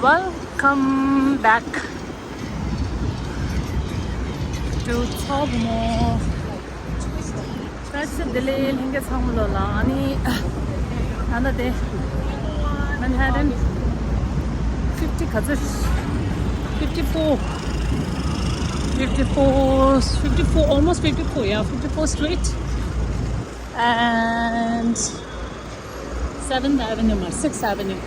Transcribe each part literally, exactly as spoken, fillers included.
Welcome back to Tsobo Mall. That's the Delhi ལྷན་རྒྱས་ཚང་མ་ལོ་ལ། ཨ་ནི་ད་ལྟ་དེ་Manhattan fifty ག་ཚོད། fifty four, fifty four, fifty four, almost fifty four, yeah, fifty four Street and Seventh Avenue མ། Sixth Avenue.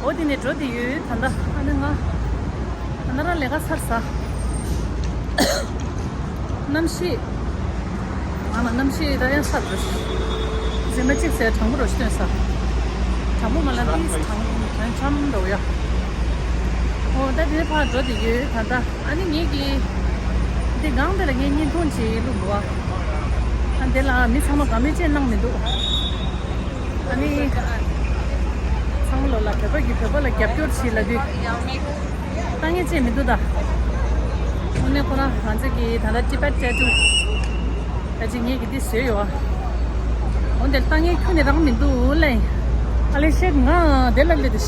འོ་དེ་ནས་འགྲོ་དེ་ཡོད། ད་ལྟ་ཨ་ནི་ང་ད་ལྟ་རང་ལས་ཀ་ཚར་ས། གནམ་གཤིས། ང་ལ་གནམ་གཤིས་ད་ཡང་ཚར་འགྲོ། གཟིགས་མ་གཅིག་ཟེར་གྲང་པོ་རོ་ཞིག་སྟོན་ས། གྲང་པོ་མ་ལ་ཏིས་གྲང་གྲང་འགྲོ་ཡ། འོ་ད་དེ་ནས་ཕར་འགྲོ་དེ་ཡོད་ད་ལྟ། ཨ་ནི་ངེད་ཀྱི་འདི་སྒང་དེ་ལ་ངས་བརྙན་ཐུང་ཅིག་བླུགས་འདུག་ཨ། ཨ་འདི་ལ་མི་ཚང་མ་དགའ་མོས་ཅན་གནང་མི་འདུག་ཨ་ནི་ཚང་མ་ལོ་ལ་བོད་པ་གིས་བོད་པ་ལ་རྒྱབ་སྐྱོར་བྱེད་ལབ་དུས་ལྟ་ངན་ཅན་མི་འདུག་ད། དངོས་གནས་ཁོ་རང་ང་ཚོ་གི་ད་ལྟ་Tibet Tattoo ད་ཅིག་ངེད་ཀྱི་འདི་བཟོས་ཡོད་ཨ། འོ་འདི་ལྟ་ངན་ཁྱོན་ནས་རང་མི་འདུག་ལེ། ཨ་ལེ་ཤེད་ང་དེ་ལ་སླེབས་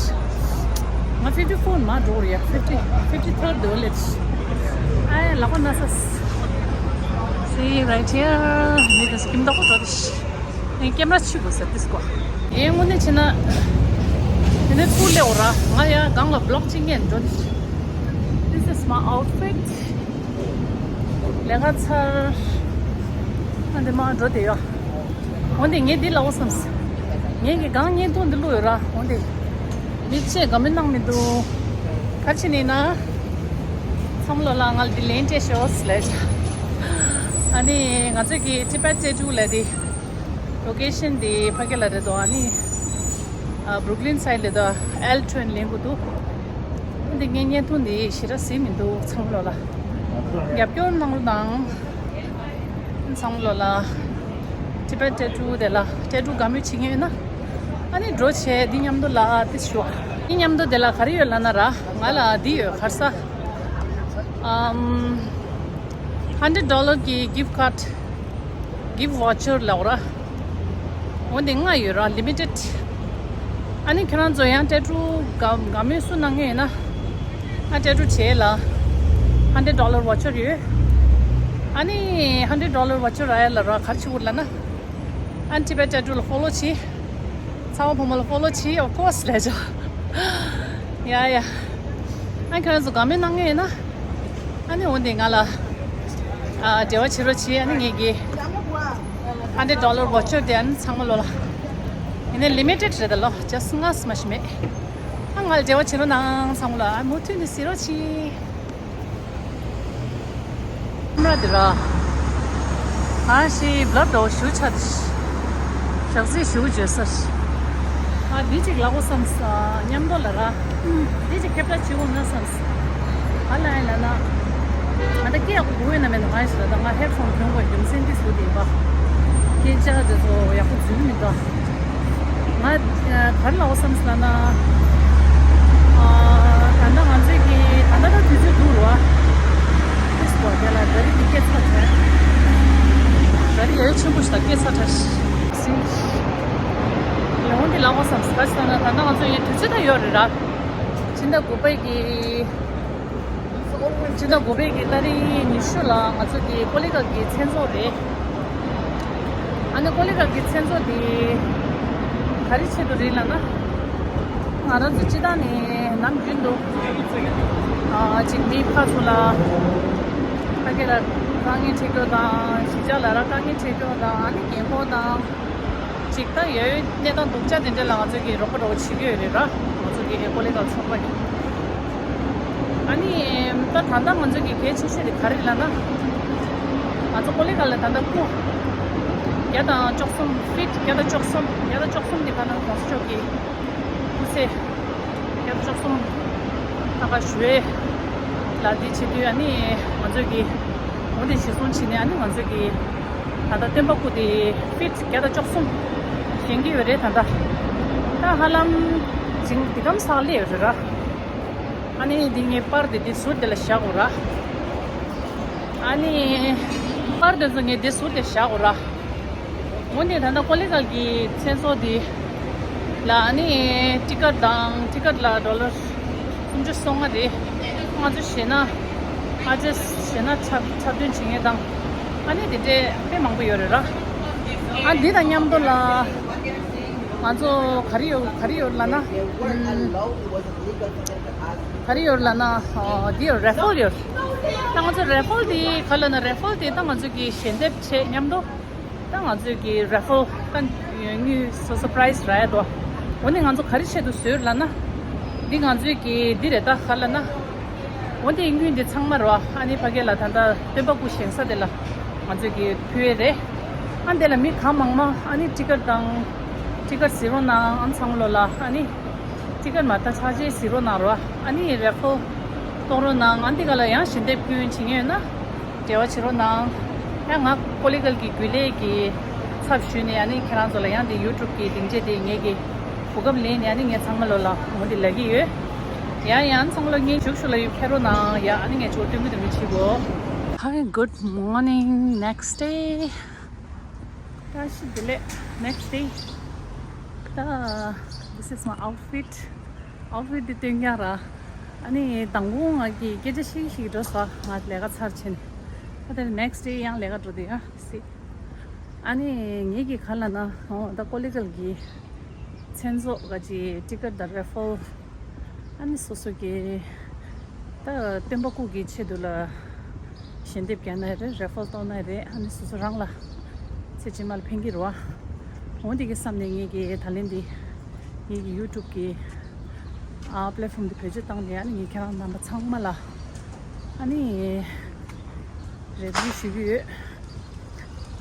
ཏེ། ང་fifty four མ་འགྲོ་རེད་ཡ། fifty, fifty third དུ་ལེ། ཨའི་ལག་པ་ན་ས། See right here. མི་དེ་སྐྱིམ་ཏོག་འགྲོ་དེ། ངས་ཀེམ་ར་ཆུ་དགོས་ཟེར་ཏིས་ཀོ། ངས་དངོས་གནས་བྱས་ན། དེ་ནས་ཚུར་སླེབས་འོ་ར། ང་ཡ་སྒང་ལ་བི་ལོག་ཅིག་ཉན་འགྲོ་དེ། This is my outfit. ལས་ཀ་ཚར། ཨ་འདི་མ་འགྲོ་དེ་ཡོད། འོན་ཏེ་ངས་འདི་ལབ་དགོས་བསམས། ངས་ཀྱི་སྒང་བརྙན་ཐུང་འདི་བླུགས་ཡོད་ར། འོན་ཏེ་མི་ཚོས་དགའ་མོས་གནང་མི་འདུག་ག་རེ་བྱས་ནས་ན། ཚང་མ་ལོ་ལ་ང་ལ་འདི་ལན་སྤྲད་ཤོག་ལབ་བྱས། ཨ་ནི་ང་ཚོས་ཀྱི་Tibet Tattoo ལབ་དེ། Location དེ་ཕ་གི་ལ་རེད་དོ། ཨ་ནི་ཨ་Brooklyn side ལ་དོ། L train ལེན་དགོས་འདུག་འདི་ངས་བརྙན་ཐུང་འདི་ཞེ་དྲག་གཟིགས་མི་འདུག་ཚང་མ་ལོ་ལ་རྒྱབ་སྐྱོར་གནང་རོགས་གནང་། ཚང་མ་ལོ་ལ་Tibet Tattoo དེ་ལ་Tattoo དགའ་མོས་བྱེད་མཁན་ཡོད་ན། ཨ་ནི་འགྲོ་བྱས་འདི་མཉམ་དུ་ལ་ཏིས་ཞུ། འདི་མཉམ་དུ་དེ་ལ་ག་རེ་ཡོད་ལབ་ན་ར། ང་ལ་འདི་ཡོད། ག་རེ་ཟ། ཨམ། hundred dollar གི་gift card, gift voucher ལབ་ར། འོ་འདི་ལྔ་ཡོད་ར། Limited. ཨ་ནི་ཁྱེད་རང་ཚོ་ཡང་Tattoo དགའ་དགའ་མོས་སུ་གནང་མཁན་ཡོད་ན། ཨ་Tattoo བྱེད་ལ་hundred dollar voucher ཡོད། ཨ་ནི་hundred dollar voucher རག་ཡ་ལ་ར་ག་རེ་བྱེད་དགོས་ལབ་ན། ཨ་Tibet Tattoo ལ་follow བྱེད། ཚ་བ་ཕོ་མོ་ལ་follow བྱེད། Of course ལབ་ཆོག་ཡ་ཡ། ཨ་ཁྱེད་རང་ཚོ་དགའ་མོས་གནང་མཁན་ཡིན་ན། ཨ་ནི་འོ་འདི་ང་ལ་ཨ་འབྲེལ་བ་བྱེད་རོགས་བྱེད། ཨ་ནི་ངེད་ཀྱི་hundred dollar voucher དེ་ཨ་ནི་ཚང་མ་ལོ་ལ། ཡིན་ནའི་limited རེད་ད་ལོ། just ལྔ་ཙམ་ཞིག་མེད། ཨ་ང་ལ་འབྲེལ་བ་བྱེད་རོགས་གནང་། ཚང་མ་ལོ་ཨ་མུ་མཐུད་ནས་གཟིགས་རོགས་བྱེད། ཁམས་ར་དེ་ར། ཨ་ཤི་བླ་འགྲོ་ཞུ་ཆ་དེ། ཞག་རྩིས་ཞུ་བརྗོད་ས། ཨ་འདི་གཅིག་ལབ་དགོས་བསམས། མཉམ་དུ་ལ་ར། འདི་གཅིག་ཁྱབ་བསྒྲགས་བྱེད་དགོས་ན་བསམས། ཨ་ལ་ཨ་ལ་ན། ང་ད་སྐད་ཡག་པོ་གོ་ཡོད་ན་མེད་ན་མ་ཡིན་ཟེར། ད་ང་ཧེཌ་ཕོན་གྱོན་དགོས་རྒྱུ་མཚན་འདི་བཟོ་དེ་ཡིན་པ། སྐད་ཆ་དེ་ཚོ་ཡག་པོ་འཛུལ་མི་འདུག་ང་ག་རེ་ལབ་དགོས་བསམས་ལབ་ན། ཨ་ད་ལྟ་ང་ཚོས་ཀྱི་ད་ལྟ་ད་དུས་ཚོད་འདུག་རོ། ཨ་ཏིས་པོ་དེ་ལ་ག་རི་འདི་སྐད་ཚ་དྲགས། ག་རི་ཡ་ཡོ་ཆེན་པོ་ཞིག་དང་སྐད་ཚ་དྲགས་ཤིག་ལེའོ་འདི་ལབ་དགོས་བསམས། ག་ཟེར་ན་ད་ལྟ་ང་ཚོ་ཡི་དུས་ཚོད་ད་ཡོད་རེད་ར། ཕྱི་ཟླ་དགུ་པའི་གི། ཕྱི་ཟླ་དགུ་པའི་གི་ཏ་རིག་ཉི་ཤུ་ལ་ང་ཚོ་གི་ཀོ་ལི་གྷལ་གི་མཚན་ཚོགས་རེད། ཨ་ནི་ཀོ་ལི་གྷལ་གི་མཚན་ཚོགས་དེ་ག་རེ་ཆེད་དུ་རེད་ལབ་ན། ང་རང་ཚོ་སྤྱི་བཏང་ནས་ནམ་རྒྱུན་དུ་ཨ་ཅིག་མི་ཕར་ཚུར་ལ་ཕ་གི་ལ་དཀའ་ངལ་འཕྲད་རྒྱུ་དང་། གཞིས་ཆགས་ལ་ར་དཀའ་ངལ་འཕྲད་རྒྱུ་དང་། ཨ་ནི་རྒན་འཁོགས་དང་། ཅིག་ད་ཡོད་གནས་སྟངས་སྡུག་ཅག་དེ་འདྲ་ལ་ང་ཚོ་གིས་རོགས་པ་རོགས་བྱེད་ཀྱི་ཡོད་རེད་ར། ང་ཚོ་གི་ཀོ་ལི་གྷལ་ཚོགས་པ་གིས། ཨ་ནི་ད་ད་ལྟ་ང་ཚོ་གི་གལ་ཆེ་ཤོས་དེ་ག་རེ་ལབ་ན། ང་ཚོ་ཀོ་ལི་གྷལ་ལ་ད་ལྟ་སྐུ་བརྒྱ་དང་བཅུ་གསུམ། ཕིཊ་བརྒྱ་དང་བཅུ་གསུམ། བརྒྱ་དང་བཅུ་གསུམ་དེ་ག་ནང་གོང་ས་མཆོག་གི་སྐུ་ཚེ་བརྒྱ་དང་བཅུ་གསུམ་ལྷག་ག་ཞུ་བའི་ལ་འདི་བྱེད་དུས། ཨ་ནི་ང་ཚོ་གི་འོ་དེ་གཞིར་བཟུང་བྱས་ནས། ཨ་ནི་ང་ཚོ་གི་ད་ལྟ་སྟོན་པ་སྐུ་དེ་ཕིཊ་བརྒྱ་དང་བཅུ་གསུམ་བཞེངས་ཀྱི་ཡོད་རེད། ད་ལྟ་ད་ཧ་ལམ་ཅིག་འདི་གམ་ས་སླེབས་ཡོད་རེད་ར། ཨ་ནི་འདི་ངའི་པར་དེ་འདི་ཟུར་དེ་ལ་བཞག་དགོས་ར། ཨ་ནི་པར་དེ་ཚོ་ངས་འདི་ཟུར་དེ་བཞག་དགོས་ར། འོ་ནི་ད་ལྟ་ཀོ་ལི་གྷལ་གྱི་མཚན་ཚོགས་འདི་ ལ་ཨ་ནི་ཊི་ཀེཊ་དང་ཊི་ཀེཊ་ལ་ཌོ་ལར་སུམ་ཅུ་སོ་ལྔ་རེད། ང་ཚོ་ཞེ་ན་ཨ་ཅེ་ཞེ་ན་འཁྲབ་འཁྲབ་སྟོན་བྱེད་མཁན་དང་། ཨ་ནི་དེ་འདྲས་དཔེ་མང་པོ་ཡོད་རེད་ར། ཨ་འདི་དང་མཉམ་དུ་ལ་ང་ཚོ་ག་རེ་ཡོད་ག་རེ་ཡོད་ལབ་ན། ཨམ། ག་རེ་ཡོད་ལབ་ན། ཨ་འདི་ཡོད་རེ་ཕལ་ཡོད། ད་ང་ཚོ་རེ་ཕལ་དེ་ག་ལབ་ན་རེ་ཕལ་དེ་ད་ང་ཚོ་གི་ཞལ་འདེབས་བྱེད་མཉམ་དུ། ད་ང་ཚོས་ཀྱི་རེ་ཕལ་ད་དངུལ་སོ་སོ་པ་རའི་ཛི་རག་ཡ་འདུག་འོ་ནི་ང་ཚོ་ག་རེ་ཆེད་དུ་བཟོས་ལབ་ན། འདི་ང་ཚོས་ཀྱི་འདི་རེད་ད་ག་ལབ་ན། འོ་དེ་དངུལ་འདི་ཚང་མ་རོ་ཨ་ནི་ཕ་གི་ལ་ད་ལྟ་སྟོན་པ་སྐུ་བཞེངས་ས་དེ་ལ་ང་ཚོས་ཀྱི་ཕུལ་ཡས་རེད། ཨ་འདི་ལ་མི་གང་མང་མང་ཨ་ནི་ཊི་ཀེཊ་དང་ཊི་ཀེཊ་གཟིགས་རོགས་གནང་ཨ་ཚང་མ་ལོ་ལ་ཨ་ནི་ཊི་ཀེཊ་མ་ད་ཆ་རྗེས་གཟིགས་རོགས་གནང་རོ་ཨ་ནི་རེ་ཕལ་གཏོང་རོགས་གནང་ཨ་འདི་ག་ལ་ཡང་ཞལ་འདེབས་སྐྱོན་བྱེད་མཁན་ཡོད་ན། འབྲེལ་བ་བྱེད་རོགས་གནང་། ཡང་ང་ཀོ་ལི་གལ་གྱི་རྒྱུན་ལས་ཀྱི་ཚབ་ཞུས་ནས་ཨ་ནི་ཁྱེད་རང་ཚོ་ལ་ཡང་དེ་ཡུ་ཊུབ་ཀྱི་སྡིངས་ཆ་དེ་ངེད་ཀྱི་གོ་སྐབས་ལེན་ནས་ཨ་ནི་ངས་ཚང་མ་ལོ་ལ་འོ་དེ་ལབ་ཀྱི་ཡོད། ཡང་ཡང་ཚང་མ་ལོ་ངས་བཞུགས་ཞུ་ལ་ཡུལ་ཕེབས་རོགས་གནང་ཡ་ཨ་ནི་ངས་ཚོ་སྟོན་གི་སྟོན་གི་བྱེད་དགོ། Hi, good morning, next day. ད་ཤི་བདེ་ལེགས་next day. ད་this is my outfit. ཨའུ་ཊི་ཕིཊ་འདི་སྟོན་ཀྱང་ར། ཨ་ནི་དང་པོ་ང་གི་སྐད་ཆ་བཤད་ཤིག་འགྲོ་ས་ང་ལས་ཀ་ཚར་ཕྱིན། ཨ་ད་ནེག་སི་ཌེ་ཡང་ལས་ཀ་འགྲོ་དུས་ཡང་སྲིད། ཨ་ནི་ངེད་ཀྱི་ག་ལབ་ན་འོ་ད་ཀོ་ལི་གལ་གྱི་མཚན་ཚོགས་ག་ཅི་ཊི་ཀེཊ་དང་རེ་ཕལ། ཨ་ནི་སོ་སོ་གི་ད་སྟོན་པ་སྐུ་གི་ཆེད་དུ་ལ། ཞལ་འདེབས་རྒྱག་ན་རེད་རེ་ཕལ་གཏོང་ན་རེད་ཨ་ནི་སོ་སོ་རང་ལ་ཚེ་ཕྱི་མ་ལ་ཕན་གྱི་རེད་བ། འོ་འདི་གི་བསམ་ནས་ངེད་ཀྱི་ད་ལན་འདི་ངེད་ཀྱི་ཡུ་ཊུབ་ཀྱི་ཨ་པི་ལེ་ཊི་ཕོམ་འདི་བེད་སྤྱོད་བཏང་ནས་ཨ་ནི་ངེད་ཁྱེད་རང་རྣམ་པ་ཚང་མ་ལ་ཨ་ནི་རེ་སྐུལ་ཞུ་གི་ཡོད།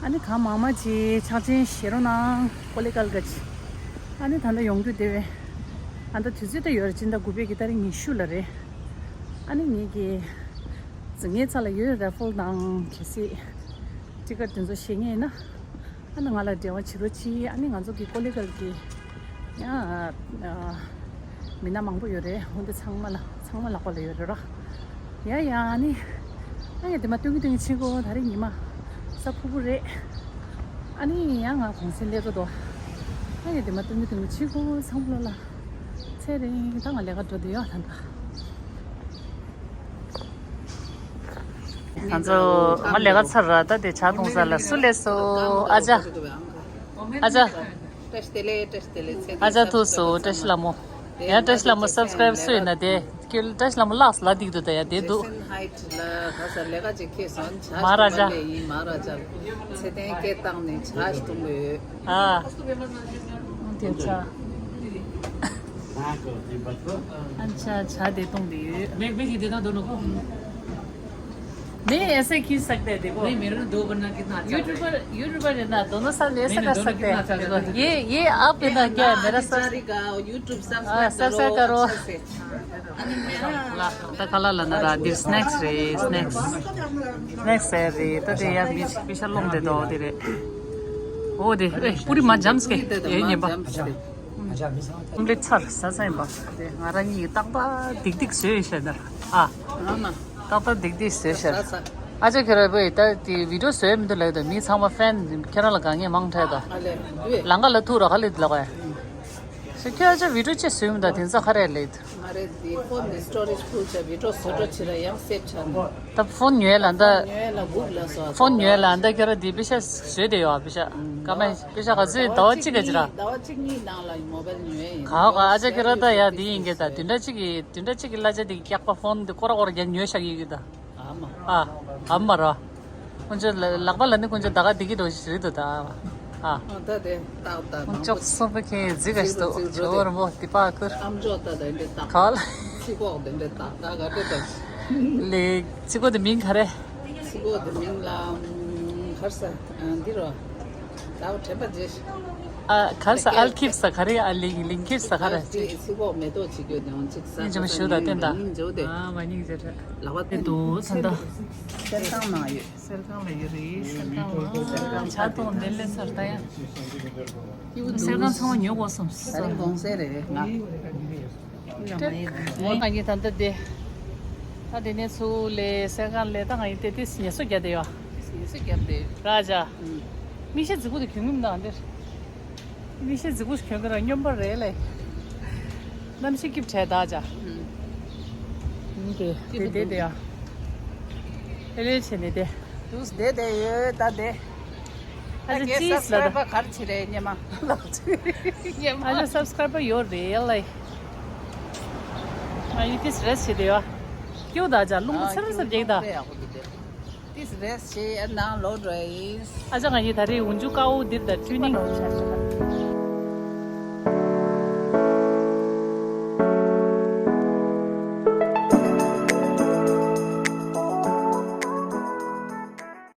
ཨ་ནི་གང་མང་མང་ཅིག་ཕྱག་ཆེན་བཞེས་རོགས་གནང་ཀོ་ལི་གལ་ག་ཅི། ཨ་ནི་ད་ལྟ་ཡོང་རྒྱུ་དེ་བས་ཨ་ད་དུས་ཚོད་ད་ཡོད་རེད་སྤྱི་ཟླ་དགུ་པའི་གི་ཏ་རིག་ཉི་ཤུ་ལ་རེད། ཨ་ནི་ངེད་ཀྱི་ཟིང་ངེ་ཚ་ལ་ཡོད་རེ་ཕལ་དང་གལ་སྲིད་ཊི་ཀེཊ་དེ་ཚོ་ཤེས་ངེས་ན་ཨ་ནི་ང་ལ་འབྲེལ་བ་བྱེད་རོགས་གྱིས། ཨ་ནི་ང་ཚོ་གི་ཀོ་ལི་གལ་གྱི་ཡང་མི་སྣ་མང་པོ་ཡོད་རེད། འོན་ཏེ་ཚང་མ་ལ་ཚང་མ་ལག་པ་ལ་ཡོད་རེད་ར། ཡ་ཡ་ཨ་ནི་ཨ་ཡ་དེ་མ་སྟོན་གི་སྟོན་གི་ཕྱིན་གོ་ད་རེས་ཉི་མ་ས་ཕུ་པོ་རེད། ཨ་ནི་ཡ་ང་གུང་སེང་སླེབས་འགྲོ་འདུག་ཨ་ཡ་དེ་མ་སྟོན་གི་སྟོན་གི་ཕྱིན་གོ་ཚང་མ་ལ་ཚེ་རིང་ད་ང་ལས་ཀ་འགྲོ་འདུག་ཡ་ད་ད། ང་ཚོ་ང་ལས་ཀ་ཚར་ར་ད་དེ་ཇ་འཐུང་ས་ལ་སུ་སླེབས་སོང་ཨ་ཅག་ཨ་ཅག་བཀྲ་ཤིས་བདེ་ལེགས། བཀྲ་ཤིས་བདེ་ལེགས། ཚེ་ཨ་ཅག་ཐུག་སོང་བཀྲ་ཤིས་ལྷ་མོ། ཡང་བཀྲ་ཤིས་ལྷ་མོ་སབ་སི་ཀ་རེབ་སུ་ཡིན་ན་དེ་ཁྱོད་བཀྲ་ཤིས་ལྷ་མོ་ལགས་ལ་སྡིག་འདུག་ད་ཡ་དེ་འདུག་ཇེ་སན་ཧའི་ཊི་ལ་ག་ས་ལས་ཀ་ཅིག་ཁེལ་སོང་ཇ་མ་ར་ཇ་ཞིག་ལས་ཡིན་མ་ར་ཇ། ཚེ་བརྟན་སྐད་བཏང་ནས་ཇ་ཞིག་འཐུང་གི་ཡོད། ཨ། དེ་ཆ། ཨ་ཆ་ཇ་དེ་འཐུང་དེ་ཡོད། मैं भी दे दो दोनों को। मैं ऐसे खींच सकते हैं, देखो। नहीं, मेरे को दो बनना कितना अच्छा है। यूट्यूबर, यूट्यूबर है ना, दोनों साथ में ऐसा नहीं, नहीं, कर दोनों सकते कितना हैं। अच्छा देखो, लगता है। ये, ये आप है ना, क्या है, मेरा सब्सक्राइब करो, YouTube सब्सक्राइब करो। हाँ, सब्सक्राइब करो। अच्छा से। ཨ་ནི་མེ་རང་། ལ་ད་ག་ལ་ལ་ན་ར་འདིར་སི་ནེག་སི་རེད། སི་ནེག་སི། སི་ནེག་སི་ཟེར་རེད། ད་དེ་ཡ་མི་པི་ཤ་སློང་དེ་དོ་དེ་རེད། འོ་དེ་ཨེ་པུ་རི་མ་ཇམ་སི་ཀེ་ཡེ་ཉེ་པ། ཨོམ་ལེ་ཚར་ཟ་ས་ཡིན་པ། དེ་ང་རང་གཉིས་ཏག་ཏག་ཏིག་ཏིག་བཟོས་ཤག་ན་ར། ཨ། ཏག་ཏག་ཏིག་ཏིག་བཟོས་ཤག་ཨ་ཅག་ཁྱོད་ར་བོས་ད་དེ་བི་ཌིའོ་བཟོས་མི་འདུག་ལབ་ད་མི་ཚང་མ་ཕེན་ཁྱེད་རང་ལ་དགའ་ངེས་མང་དྲགས་ད། ལང་ཀ་ལ་ཐུག་ར་ག་ལེ་ལ་ག་ཡ། ཁྱོད་ཨ་ཅག་བི་ཌིའོ་ཅི་བཟོས་མི་འདུག་དེང་སང་ག་རེ་ལེ། ང་རེ་འདི་ཕོན་འདི་སི་ཊོ་རེཇ་ཕུལ་བྱས་བི་ཌིའོ་བཟོ་འགྲོ་བྱེད་ར་ཡང་སེབ་བྱ་ན། ད་ཕོན་ཉོས་ལ་འདི། ཉོས་ལ་སྒུག་ལ་སོ། ཕོན་ཉོས་ལ་འདི་ཁྱོད་ར་འདི་པེ་ཤ་བཟོས་དེ་ཡོད་པེ་ཤ། ཀ་མ་པེ་ཤ་ག་ཚོད་ཟླ་བ་གཅིག་ག་ཅི་ར། ཟླ་བ་གཅིག་གཉིས་ནང་ལ་མོ་བེལ་ཉོས་ཡིན། ག་ག་ཨ་ཅག་ཁྱོད་ར་ད་ཡ་འདི་ཡིན་གི་ད་བདུན་ཕྲག་གཅིག་གི་བདུན་ཕྲག་གཅིག་གི་གླ་ཆ་འདི་སྐྱག་པ་ཕོན་འདི་སྐོར་ར་སྐོར་ར་རྒྱ་ཉོས་བཞག་ཡིན་གི་ད། ཨ་མ། ཨ། ཨ་མ་ར། ཁོང་ཚོ་ལ་ལག་པ་ལ་ནི་ཁོང་ཚོ་ད་ག་བདེ་གི་འགྲོ་ཞིག་རེད་འདུག་ད། ཨ། ཨ་ད་དེ་ཏག་ཏག་ཁོང་ནང་ཅོག་པོ་སོ་པ་ཁེ་ཟི་ག་ཞིག་འདུག་ཇོ་བོ་རིན་པོ་ཏི་པ་ཁུར། ཨམ་ཅོག་ད་དེ་འདྲ་ཏག་ག་ལ། ཚིག་གོག་དེ་འདྲ་ཏག་ཏག་ག་འདྲ་འདུག་ལེ། ཚིག་གོག་དེ་མིང་ག་རེ། ཚིག་གོག་དེ་མིང་ལ་ཁར་ས་འདི་རོ། ད་དྲན་པ་བརྗེད་ཤག་ཨ་ཁར་ས་ཨལ་ཁིབ་ས་ག་རེ། ཨ་ལིང་ལིང་ཁིབ་ས་ག་རེ། ཚིག་གོག་མེ་ཏོག་ཅིག་ཡོད་དེ་འོང་ཅིག་ས་ཉིན་ཅིག་མ་ཞུ་ད་བསྟན་ད། ཨ་མ་ཉིན་ཅིག་ལག་པ་དེ་དུ་ཚ་ད། གསེར་ཁང་ནང་ཡོད། གསེར་ཁང་ལ་ཡོད་རེད། གསེར་ཁང་ལ། གསེར་ཁང་ཇ་འཐུང་ནས་སླེབས་ཚར་ད་ཡ། གསེར་ཁང་ཚང་མ་ཉོ་དགོས་བསམ་སོང་། ད་རིང་གུང་སེང་རེད་ང་། ཏྲེ། ངོ་ད་ངས་ད་ལྟ་དེ། ད་དེ་ནས་ཚུར་ལས་གསེར་ཁང་ལས་ད་ང་ཡིན་ཏེ་ཏིས་ཉལ་གསོ་རྒྱག་བསྡད་ཡོད། ཉལ་གསོ་རྒྱག་བསྡད་ཡོད། ར་ཇ། མིག་ཤེལ་རྫིག་པོ་དེ་གྱོན་གྱི་མི་འདུག་ཨ་འདིར། མིག་ཤེལ་རྫིག་པོ་ཞིག་གྱོན་གི་ར་སྨྱོན་པ་རེད་ལེ། གནམ་གཤིས་སྐྱིད་པོ་བྱས་ད་ཅག་ཨུམ། ཨུམ་དེ་དེ་དེ་དེ་ཡ། ཨེ་ལེ་བྱས་ནས་དེ། དུས་བསྡད་བསྡད་ཡོད་ད་དེ། ཨ་ཅག་ཅིས་ལ་ད། སབ་སི་ཀ་རའེ་བར་ག་རེ་བྱེད་རེད་སྙེ་མ། སྙེ་མ། ཨ་ཅག་སབ་སི་ཀ་རའེ་བར་ཡོད་རེད་ལེ། ང་ཡི་ཏིས་རེ་སི་བྱེད་དེ་ཡོད། སྐྱིད་པོ་ད་ཅག་རླུང་བུ་ཚེར་ཚེར་རྒྱག་ད། ཏིས་རེ་སི་བྱེད་ནང་ལོག་འགྲོ་ཡིན། ཨ་ཅག་ང་ཡི་ད་རེས་འུན་ཇུ་ཀའོ་འདིར་ད་ཊུ་ནིང་།